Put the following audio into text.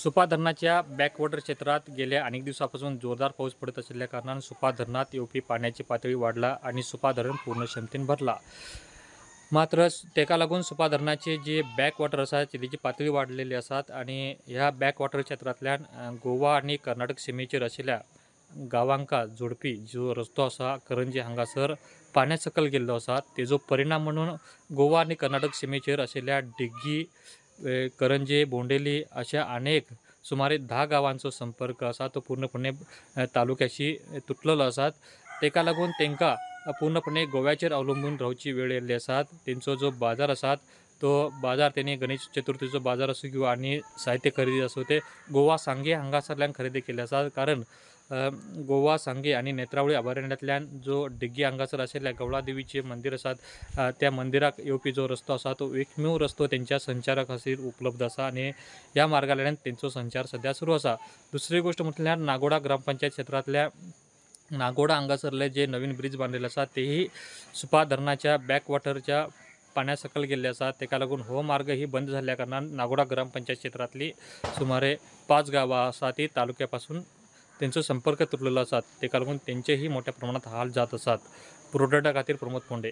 सुपा धरणाच्या बॅकवॉटर क्षेत्रात गेल्या अनेक दिवसापासून जोरदार पाऊस पडत असल्या कारणान सुपा धरणात येवपी पाण्याची पातळी वाडला आणि सुपा धरण पूर्ण क्षमतेन भरला. मात्र तेका लागून सुपा धरणाचे जे बॅकवॉटर आसा तेजी पातळी वाडलेली आसात आणि ह्या बॅकवॉटर क्षेत्रांतल्यान गोवा आनी कर्नाटक सिमेचेर आशिल्ल्या गांवांका जोडपी जो रस्तो आसा करंजी हांगासर पाण्या सकयल गेल्लो आसा. तेजो परिणाम म्हणून गोवा आनी कर्नाटक सिमेचेर आशिल्ल्या डिग्गी, करंजे, बोंडेली अशा अनेक सुमारे 10 गांवांचो संपर्क आसा तो पूर्णपणे तालुक्याशी तुटलेलो आसात. तेका लागून तांकां पूर्णपणे गोव्याचेर अवलंबून रावची वेळ येयल्ली आसात. तेंचो जो बाजार आसात तो बाजार तेणी गणेश चतुर्थीचो बाजार आसूं किंवा आनी साहित्य खरेदी आसूं ते गोवा सांगे हांगासरल्यान खरेदी केल्ले आसात. कारण गोवा सांगे आनी नेत्रावळी अभयारण्यांतल्यान जो डिग्गी हांगासर आशिल्ल्या गवळादेवीचें मंदीर आसात त्या मंदिराक येवपी जो रस्तो आसा तो एकमेव रस्तो तेंच्या संचारा खातीर उपलब्ध आसा आनी ह्या मार्गांतल्यान तेंचो संचार सद्या सुरू आसा. दुसरी गोश्ट म्हटल्यार नागोडा ग्रामपंचायत क्षेत्रांतल्या नागोडा हांगासरले जे नवीन ब्रिज बांदिल्ले आसा तेही सुपा धरणाच्या बॅकवॉटरच्या पाण्या सकयल गेल्ले आसा. तेका लागून हो मार्ग ही बंद जाल्ल्या कारणान नागोडा ग्रामपंचायत क्षेत्रांतली सुमारे 5 गांवां आसा ती तालुक्या पासून तेंचो संपर्क तुटलेलो आसा. तेका लागून तेंचेही मोठ्या प्रमाणात हाल जात आसात. पुरवठा खातीर प्रमोद फोंडे.